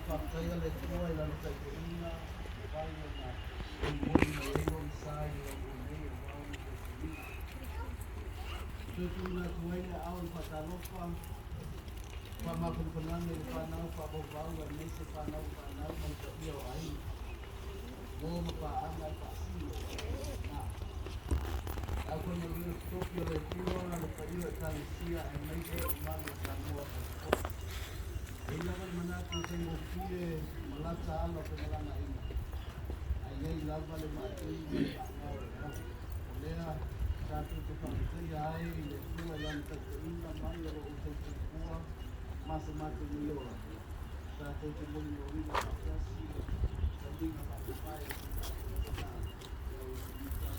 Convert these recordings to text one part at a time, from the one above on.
Faafetaia le Atua i Lana taitaiga ua mafai ona molimoli mai ai Lona sa i le atunuu nei aua ona tautuaina. E toe tuuina atu ai le aao o le faatalofa Faamafanafanaga i le fanau faavauvau aemaise fanau fanau ma le paia o aiga. Mo ma paaga e faasino o faapena. Le aufaigaluega totofi a le Atua, le paia o Ekalesia aemaise le mamalu o Samoa faafofoga. E i ai lava le manatu e faigofie ma lata ala o femalagaaiga, ae i ai lava le maatui ma le maamao o le agaga. O lea tatou te faafetaia ai i le Atua i Lana taitaiga mai o lo outou soifua ma so matou nei ola. Tatou te molimauina faatasi le sauniga faamavae a si o tatou tina ia Uepenita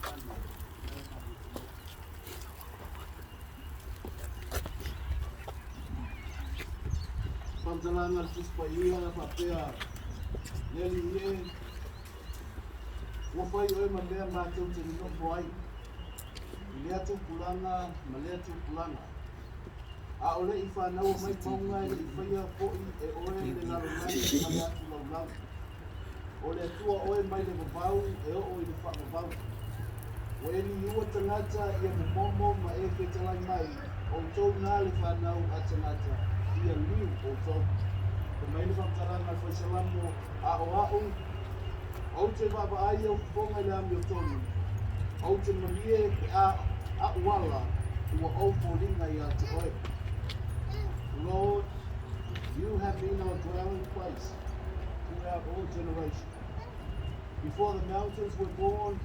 Daniel Lealaimatafale. Faamatalaga a le Tusi Paia faapea, Le Alii e, ua fai oe ma mea matou te nonofo ai, i lea tupulaga ma lea tupulaga. A o le i fanaua mai mauga e le i faia foi e oe le lalolagi ma le atu laulau. O le Atua oe mai le vavau e oo i le faavavau. Ua e liua tagata ia momomo ma e fetalai mai, outou na le fanau a tagata, ia liu outou. Fai mai le faamatalaga a le Fai Salamo, A o a'u, ou te vaavaai i au fofoga i le amiotonu, ou te malie pe a a'u ala ua ou foliga ia te oe. Lord, you have been our dwelling place throughout all generations. Before the mountains were born,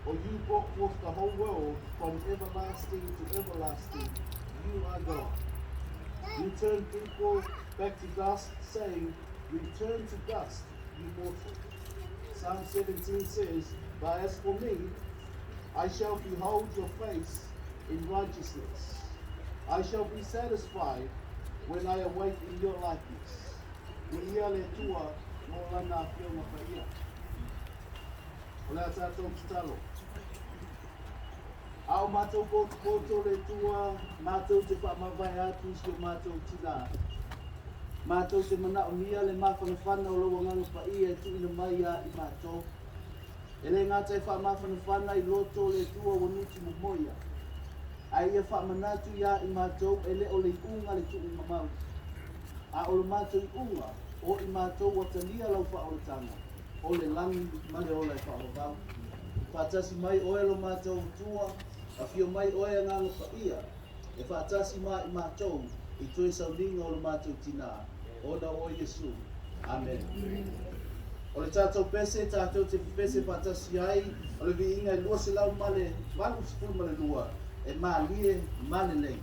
or you brought forth the whole world from everlasting to everlasting, you are God. You turn people back to dust, saying, Return to dust, you mortal. Psalm 17 says, But as for me, I shall behold your face in righteousness. I shall be satisfied when I awake in your likeness. Viia le Atua mo Lana Afioga Paia. O le a tatou tatalo. A o matou potopoto le Atua, matou te faamavae atu i si o matou tinā. Matou te manaomia le mafanafana o lou Agaga Paia e tuuina mai ia i matou. E le gata e faamafanafana i loto o le Atua ua nuti momoia, ae ia faamanatu ia i matou e le o le iuga le tuugamau, a o lo matou iuga, o i matou ua talia lau faaolataga, o le lagi ma le ola e faavavau. Faatasi mai oe lo matou Atua, afio mai oe Agaga Paia, e faatasi ma i matou i toe sauniga o lo matou tinā, ona o oe Iesu. Amene. O le tatou pese tatou te pepese faatasi ai, o le viiga e 282, e malie ma lelei.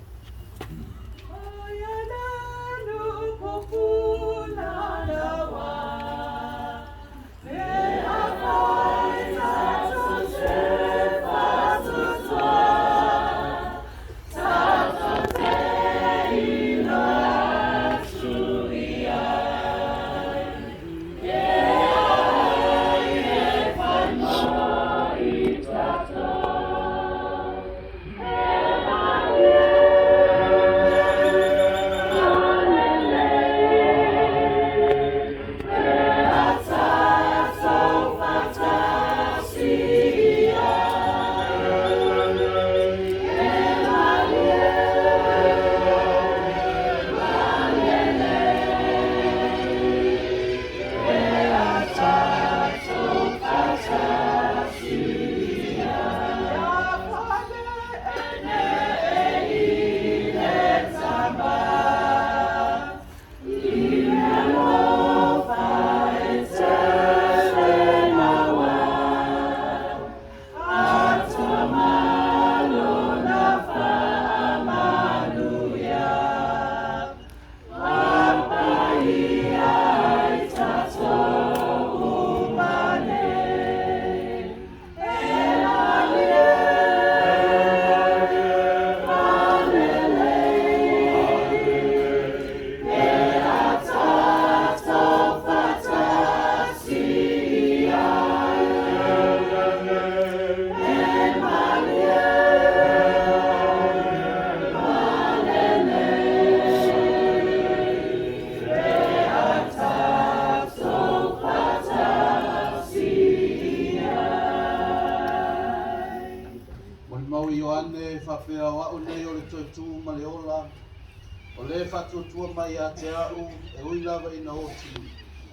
O lē faatuatua mai ia te a'u, e ui lava ina oti,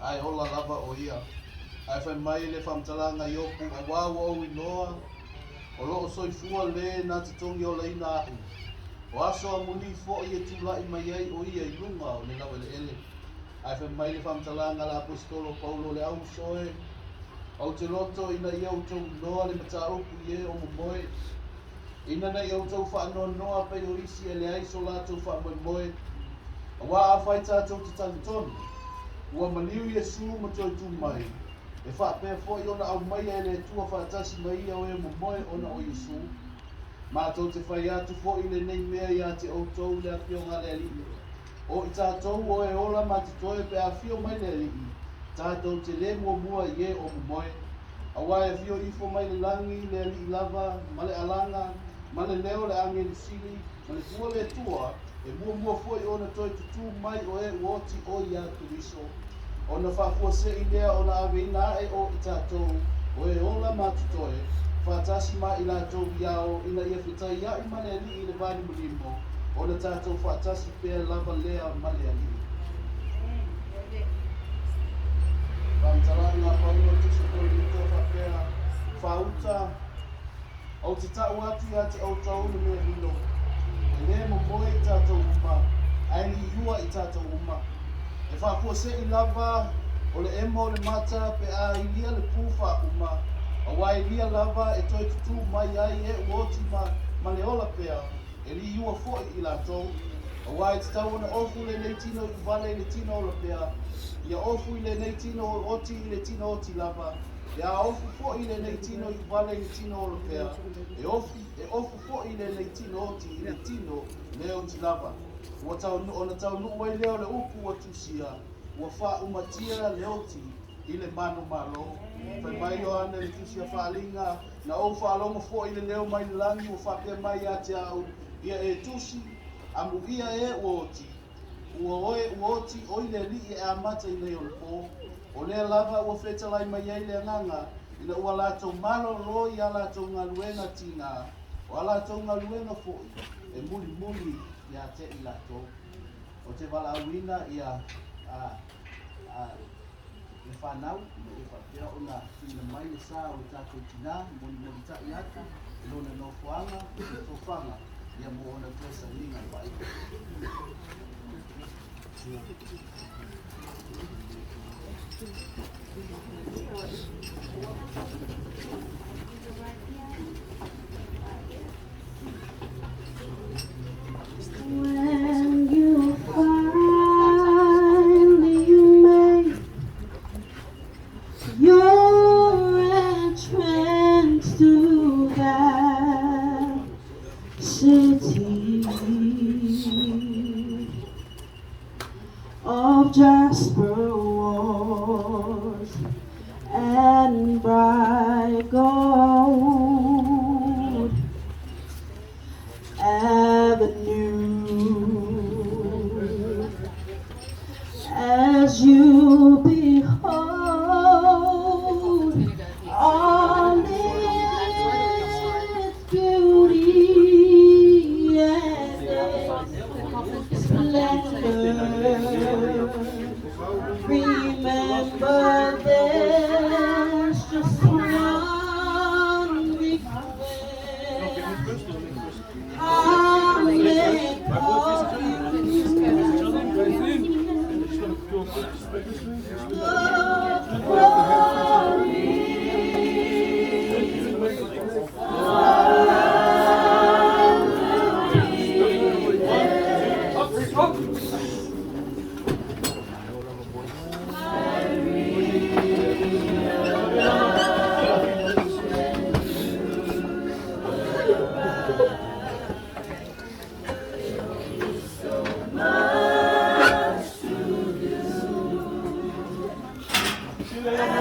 ae ola lava o ia. Ae fai mai le faamatalaga a Iopu, Auā ua ou iloa, o loo soifua lē na te togiolaina a'u. O aso amulī fo'i e tula'i mai ai o ia i luga o le laueleele. Ae fai mai le faamatalaga a le Aposetolo Paulo, Le au uso e, ou te loto ina ia outou iloa le mataupu i e o momoe, ina ne i outou faanoanoa pei o isi e leai so latou faamoemoe. Auā afai tatou te talitonu, ua maliu Iesu ma toe tu mai, e faapea foi ona aumaia e le Atua faatasi ma ia o e momoe ona o Iesu. Matou te fai atu foi lenei mea ia te outou i le Afioga a le Alii, o i tatou o e ola ma totoe pe a afio mai le Alii, tatou te le muamua i e o momoe. Auā e afio ifo mai le lagi le Alii lava, ma le alaga, ma le leo o le agelu sili, ma le pua o le Atua, e muamua foi ona toe tutū mai o e ua oti o iā Keriso. Ona faafuasei lea ona aveina ae o i tatou, o e ola ma totoe, faatasi ma i latou i ao, ina ia fetaia'i ma le Alii i le valimalimo, ona tatou faatasi pea lava lea ma le Alii. Faamatalaga a Paulo i Tusi Korinito faapea, Faauta, ou te tau atu ia te outou le mea lilo, e lē momoe i tatou uma, ae liua i tatou uma. E faafuasei lava o le emo o le mata pe a ilia le pu faauma, auā e ilia lava e toe tutū mai ai e ua oti ma, ma le ola pea, e liua foi i latou. Auā e tatau ona ofu lenei tino i uvale i le tino ola pea, ia ofu i lenei tino oti i le tino oti lava, Pe a ofu foi lenei tino i uvale i le tino ola pea, e ofi, e ofu foi lenei tino oti i le tino le oti lava. Ua tau, ona taunuu ai lea o le upu ua tusia, ua faaumatia le oti i le manumalo. Fai mai Ioane le tusi a Faaaliga, Na ou faalogo foi i le leo mai le lagi ua faapea mai ia te au, Ia e tusi, amuia e ua oti, Ua oe ua oti oi le Alii e amata i nei onapo. O lea lava ua fetalai mai ai le Agaga ina ua latou malolo i a latou galuega tiga, o a latou galuega foi e mulimuli ia te i latou. Ou te valaauina ia a, a, le fanau ina ia faapea ona tuuina mai le sa o le tatou tinā, molimolitai atu i lona nofoaga i le tofaga ia mo ona toe sauniga faaiu. When you finally make your entrance to that city of jasper walls and bright gold avenue, as you behold all its beauty and its splendor. Remember, there's just one request I make of you. The glory will be there.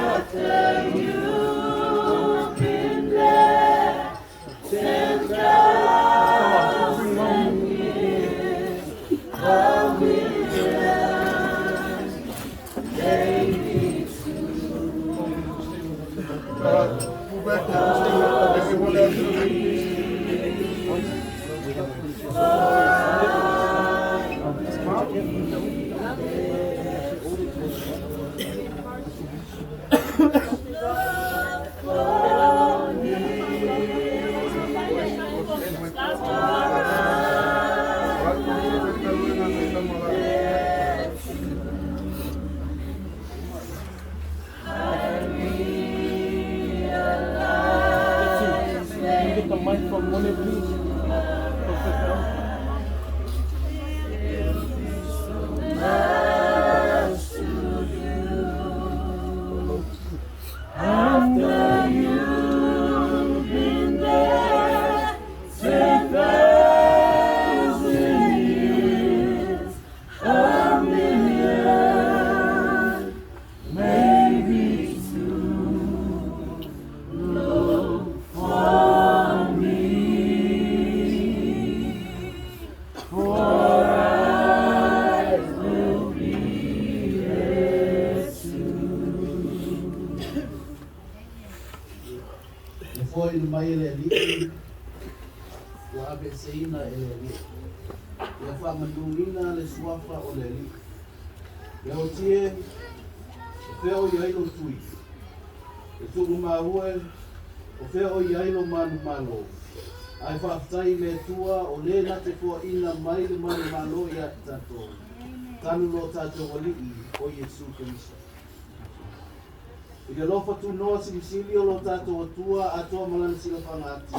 foaina mai e le Alii, ua aveeseina e le Alii. Ia faamanuina le suafa o le Alii. Leotie, o fea o i ai lou tui? E tuumaua e, o fea o i ai lou manumalo? Ae faafetai i le Atua o lē na te foaina mai le manumalo ia te tatou, talu lo tatou Alii o Iesu Keriso. I le alofa tunoa silisili o lo tatou Atua atoa ma lana silafaga ati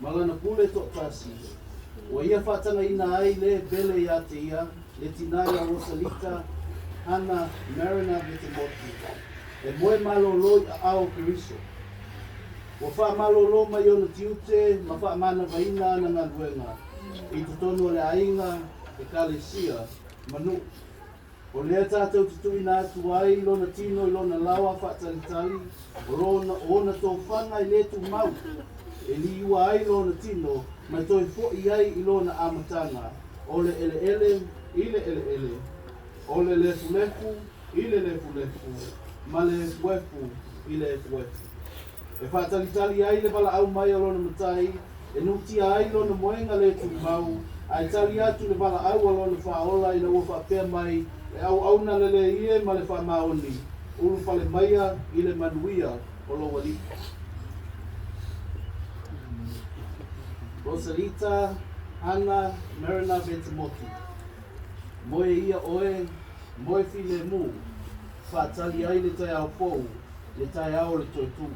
ma lana pule toatasi, ua ia faatagaina ai le pele ia te ia, le tinā ia Rosalita Hana Mariner Vetemotu, e moe malōlō i aao o Keriso. Ua faamalōlō mai ona tiute ma faamanavaina ana galuega i totonu o le aiga, ekalesia ma nuu. O lea tatou te tuuina atu ai lona tino i lona laoa faatalitali, o lona o ona tofaga e lē tumau, e liua ai lona tino ma e toe foʻi ai i lona amataga, o le eleele i le eleele, o le lefulefu i le lefulefu, ma le efuefu i le efuefu. E faatalitali ai le valaau mai a lona Matai, e nuutia ai lona moega lē tumau, ae tali atu le valaau a lona Faaola ina ua faapea mai, E auauna lelei e ma le faamaoni, ulufale maia i le manuia o lou Alii. Rosalita Hana Marina Vetemotu, moe ia oe, moe filemu, faatali ai le taeao fou, le taeao o le toe tū.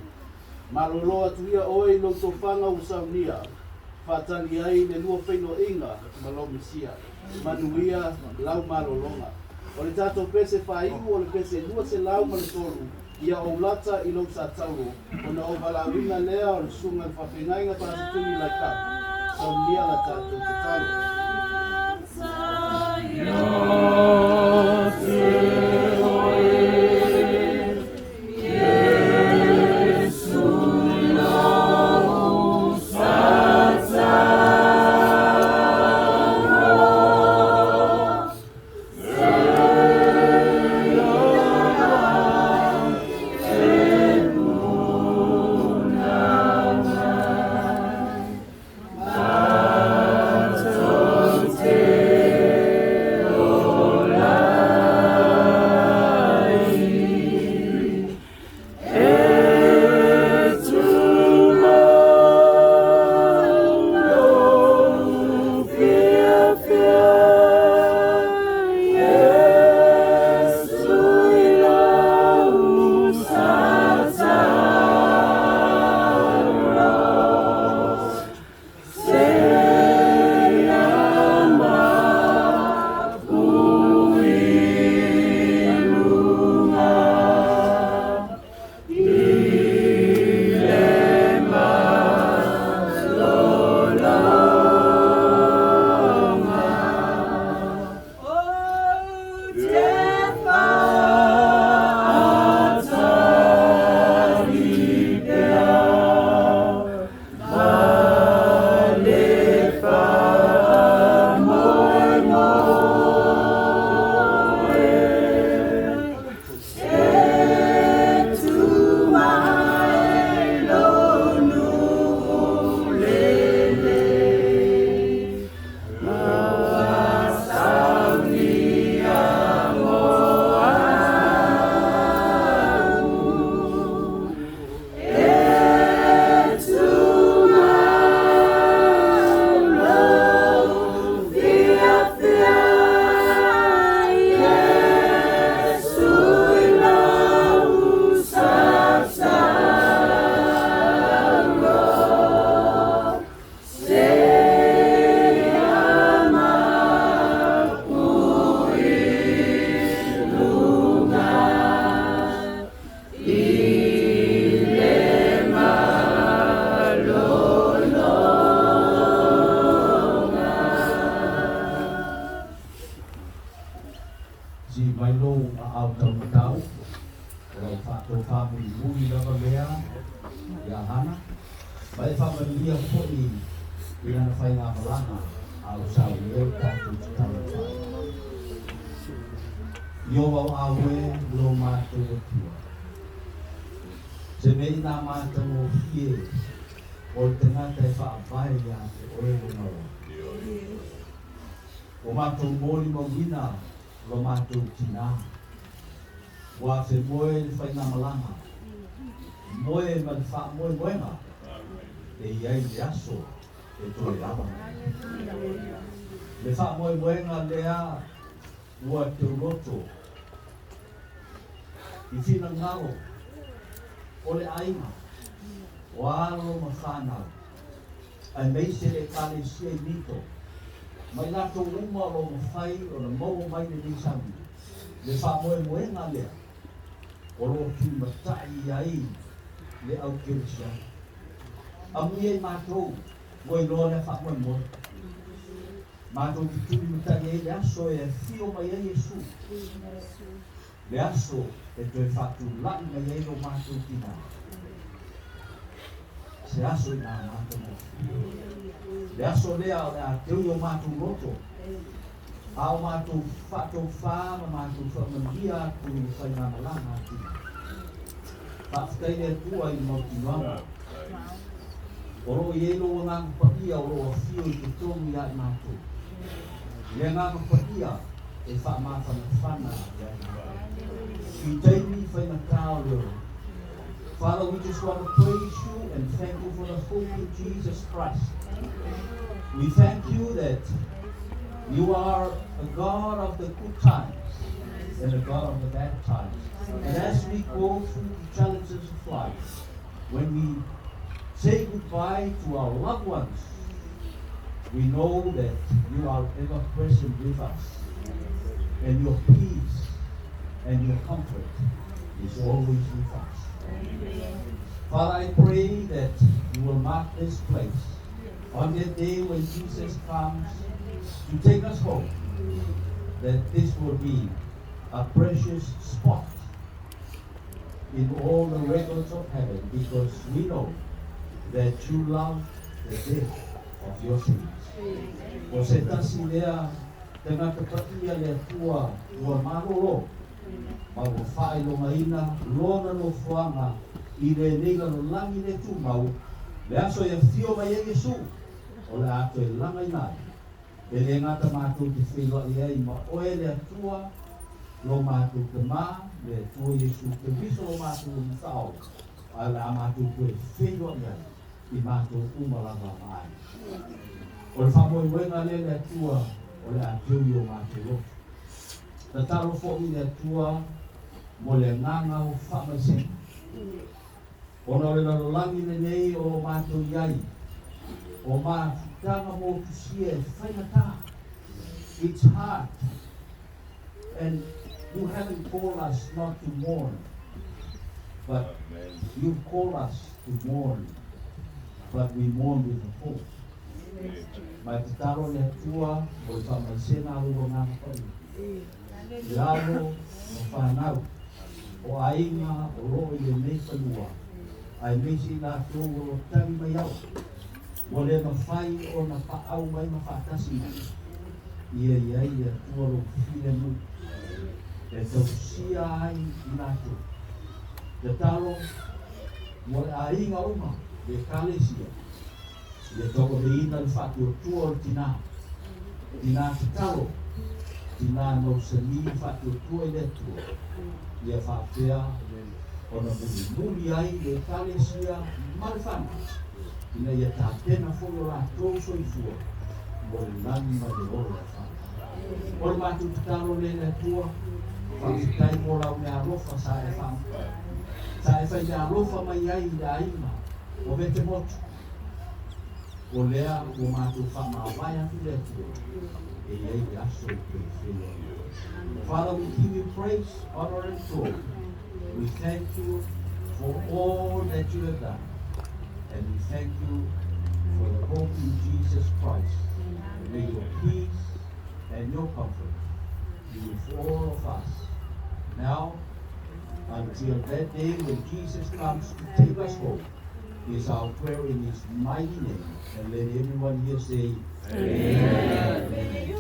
Malōlō atu ia oe i lou tofaga ua saunia, faatali ai le lua feiloaiga ma lou Mesia. Manuia lau malologa. O le tatou pese faaiu o le pese 203, ia ou lata i lou satauro, ona ou valaauina lea o le susuga i le faafeagaiga Pastor Tuni Laikap. Saunia la tatou tatalo. Sii mai lou aao taumatau, o lau faatofa mulimuli lava lea ia Hana, ma e faamanuia foi i lana faigamalaga a o saunia le tatou tatalo e faaiu. Ieova o au e lo matou Atua, se mea ina matagofie. O le tagata e faavae ia te oe lona ola. Ua matou molimauina lo matou tinā, ua afemoe i le faigamalaga, moe ma le faamoemoega e i ai le aso e toe ava mai ai. Le faamoemoega lea ua teuloto i finagalo o le aiga, o alo ma fanau, aemaise le Ekalesia i Mito, ma i latou uma o lo o mafai ona maua mai lenei sauni, le faamoemoega lea o lo o tulimatai ai le au kerisiano. Amuia i matou ua iloa lea faamoemoe. Matou te tulimatai ai le aso e afio mai ai Iesu, le aso e toe faatulai mai ai lo matou tinā. Se aso ina matagofie. Le aso lea o le a teu i o matou loto, a o matou faatofā ma matou faamanuia atu i le faigamalaga a tinā. Faafetai le Atua i le mautinoaga o lo o i ai lou Agaga Paia o lo o afio i totonu ia i matou. Le Agaga Paia e faamafanafana ia i matou i taimi faigata o le ola. Father, we just want to praise you and thank you for the hope in Jesus Christ. We thank you that you are a God of the good times and a God of the bad times. And as we go through the challenges of life, when we say goodbye to our loved ones, we know that you are ever present with us. And your peace and your comfort is always with us. Father, I pray that you will mark this place on that day when Jesus comes to take us home, that this will be a precious spot in all the records of heaven, because we know that you love the death of your saints. O se tasi lea tagata paia le Atua ua malolo ma ua faailogaina lona nofoaga i lenei lalolagi le tumau, le aso e afio mai ai Iesu, o le a toe lagaina ai. E le gata matou te feiloai ai ma oe le Atua lo matou Tamā, le Atua Iesu Keriso lo matou Alii Faaola, ae o le a matou toe feiloai ai i matou uma lava ma aiga. O le faamoemoega lea le Atua o le a teu i o matou loto. Tatalo foi le Atua mo le agaga o faamaisega, ona o le lalolagi lenei o lo o matou i ai, o mafutaga motusia e faigata. It's hard, and you haven't called us not to mourn, but you've called us to mourn, but we mourn with a hope. Ma e tatalo le Atua o le faamaisega a lou Agaga Paia i alo ma fanau o aiga o lo o i lenei fanua, aemaise i latou o lo o tali mai au, ua le mafai ona paau mai ma faatasi mai. Ia i ai le Atua lou filemu e tausia ai i latou. Tatalo mo le aiga uma, le Ekalesia, ia tauaveina le faatuatua o le tinā, tinā tatalo, tinā mausali le faatuatua i le Atua, ia faapea ona mulimuli ai le Ekalesia ma le fanau, ina ia tapena foi o latou soifua mo le lagi ma le ola faavavau. O le matou tatalo lea i le Atua, faafetai mo lau meaalofa sa e faa sa e fai meaalofa mai ai i le aiga o Vetemotu. O lea ua matou faamavae atu le Atua e i ai le aso e toe feiloai ai. Father, we give you praise, honor and glory. We thank you for all that you have done. And we thank you for the hope in Jesus Christ. May your peace and your comfort be with all of us now until that day when Jesus comes to take us home. Is our prayer in his mighty name. And let everyone here say, Amen. Amen.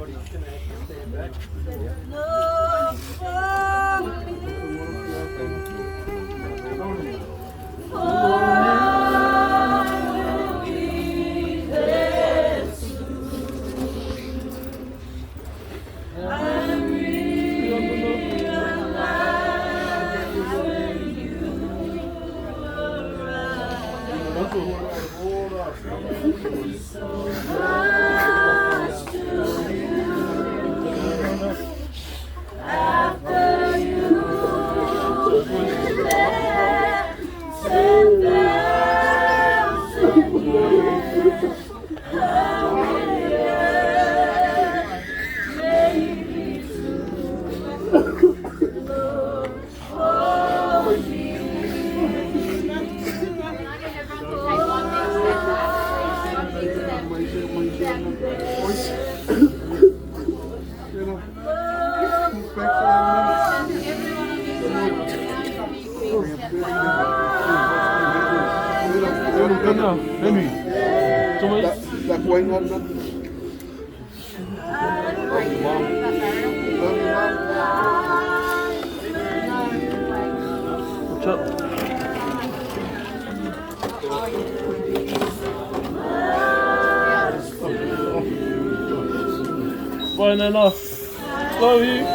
Everybody's gonna have to stand back. Look for me, for I will be there soon. I realize when you arrive, so much to do after you've been there 10,000 years. A million, maybe two. Look for me. Bye, Nana. Love you.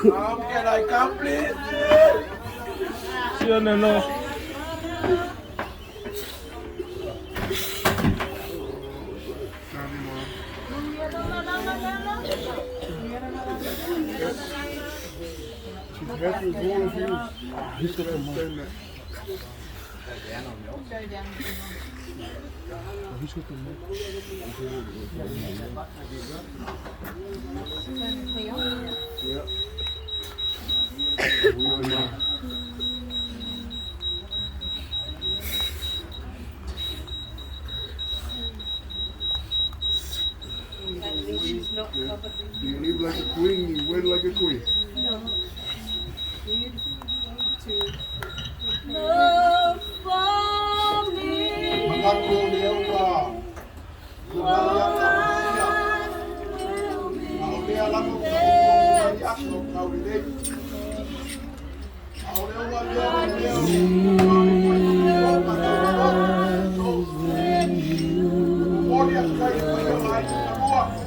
Mom, can I come, please? See you, Nana. You live like a queen, you wait like a queen. Look for me. For I will be there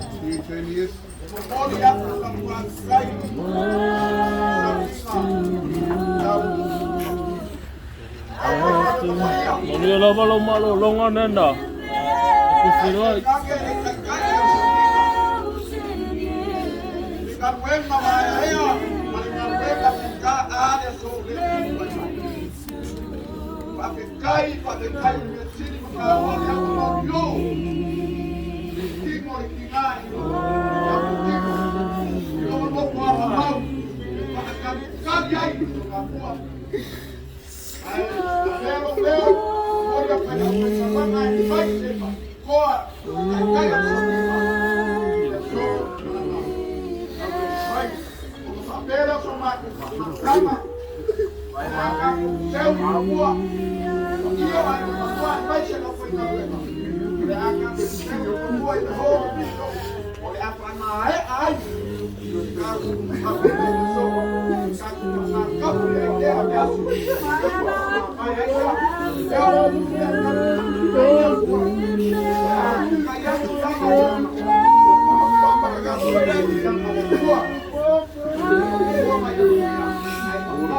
See you in 10 years. Manuia lava lau malologa, Nana. Ku feiloai. Thousand years.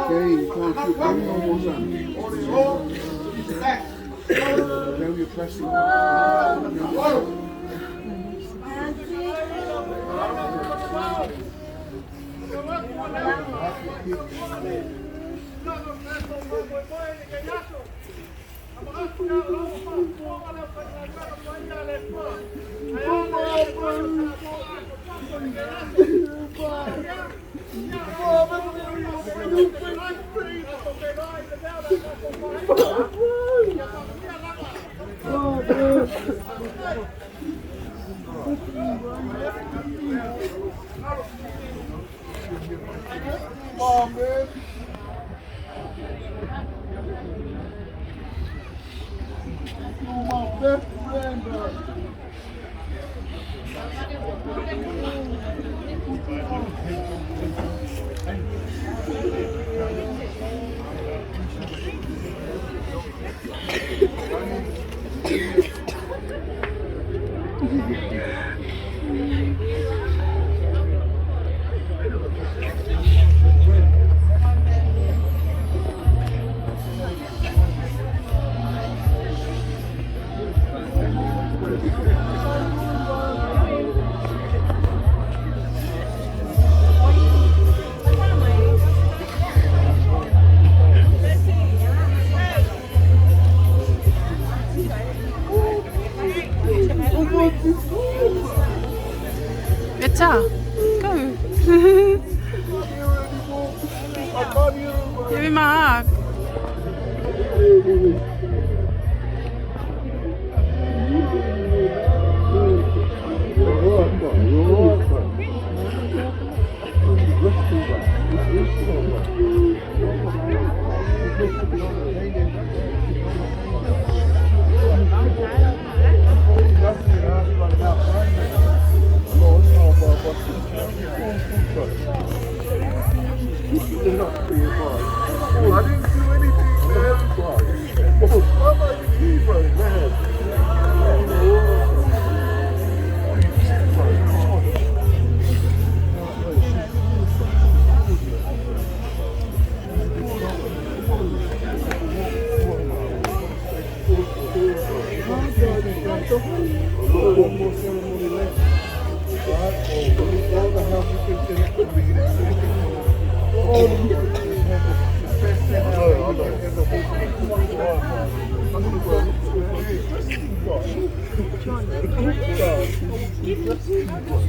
Okay, you can't keep going no more, son. Now you're pressing. Mom, man. You're my best friend, bro. Eta, go. Give him a hug. I didn't do anything to him, bro. I'm not even here, bro. Man. One more ceremony left. Right? All the house you can all the best